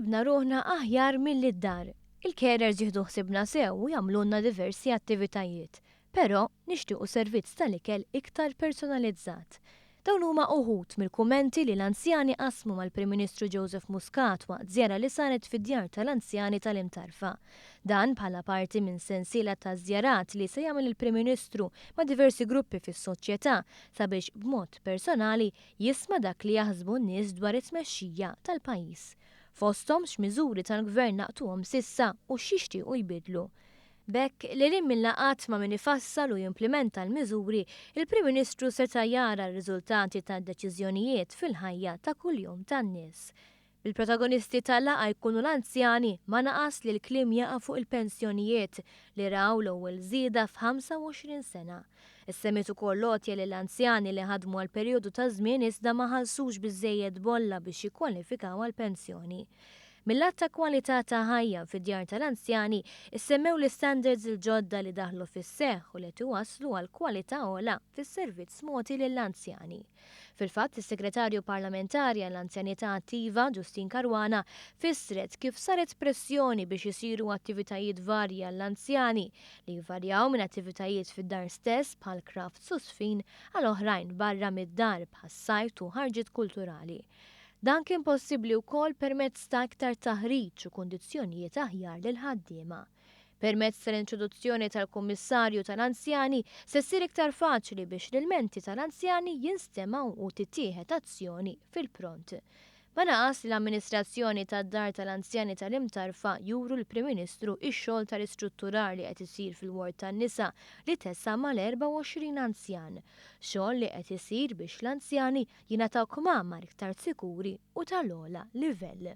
Sibna ruħna aħjar milli d-dar. Il-carers jieħdu ħsibna sew u jagħmlulna diversi attivitajiet. Però, nixtiequ servizz tal-ikel iktar personalizzat. Dawn huma uħud mill-kummenti li l-anzjani qasmu mal-Prim Ministru Joseph Muscat waqt żjara li saret fid-djar tal-anzjani tal-Imtarfa. Dan bħala parti minn sensiela ta' żjarat li se jagħmel il-Prim Ministru ma' diversi gruppi fis-soċjetà sabiex b'mod personali jisma' dak li jaħsbu n-nies dwar it-tmexxija tal-pajjiż. Fosthom x'miżuri tal-Gvern laqtuhom s'issa u x'jixtiequ jbiddlu. B'hekk, lil hinn mil-laqgħat ma' min ifassal u jimplimenta l-miżuri, il-Prim Ministru seta' jara r-riżultati tad-deċiżjonijiet fil-ħajja ta' kuljum tan-nies. Bil-protagonisti tal-laqgħa jkunu l-anzjani, ma naqas li l-kliem jaqa' fuq il-pensjonijiet li raw l-ewwel żieda f'25 sena. Issemmiet ukoll l-għotja lill-anzjani li ħadmu għal perjodu ta' żmien iżda ma ħallsux biżżejjed bolla biex jikkwalifikaw għall-pensjoni. Mil-lat ta' kwalità ta' ħajja fid-djar tal-anzjani, issemmew l-istandards il-ġodda li daħlu fis-seħħ u li qed iwasslu għal kwalità ogħla fis-servizz mogħti lill-anzjani. Fil-fatt, is-Segretarju Parlamentari għall-Anzjanità Attiva, Justyne Caruana, fissret kif saret pressjoni biex isiru attivitajiet varji għall-anzjani, li jvarjaw minn attivitajiet fid-dar stess bħal crafts u żfin għal oħrajn barra mid-dar bħas-sajd u ħarġiet kulturali. Dan kien possibbli wkoll permezz ta' iktar taħriġ u kundizzjonijiet aħjar lill-ħaddiema. Permezz tal-introduzzjoni tal-Kummissarju tal-Anzjani se ssir iktar faċli biex l-ilmenti tal-anzjani jinstemgħu u tittieħed azzjoni fil-pront. Ma naqas li l-amministrazzjoni tad-Dar tal-Anzjani tal-Imtarfa juru l-Prim Ministru x-xogħol ta' ristrutturar li qed isir fil-ward tan-nisa li tesa' mal-24 anzjan. Xogħol li qed isir biex l-anzjani jingħataw kmamar iktar sikuri u tal-ogħla livell.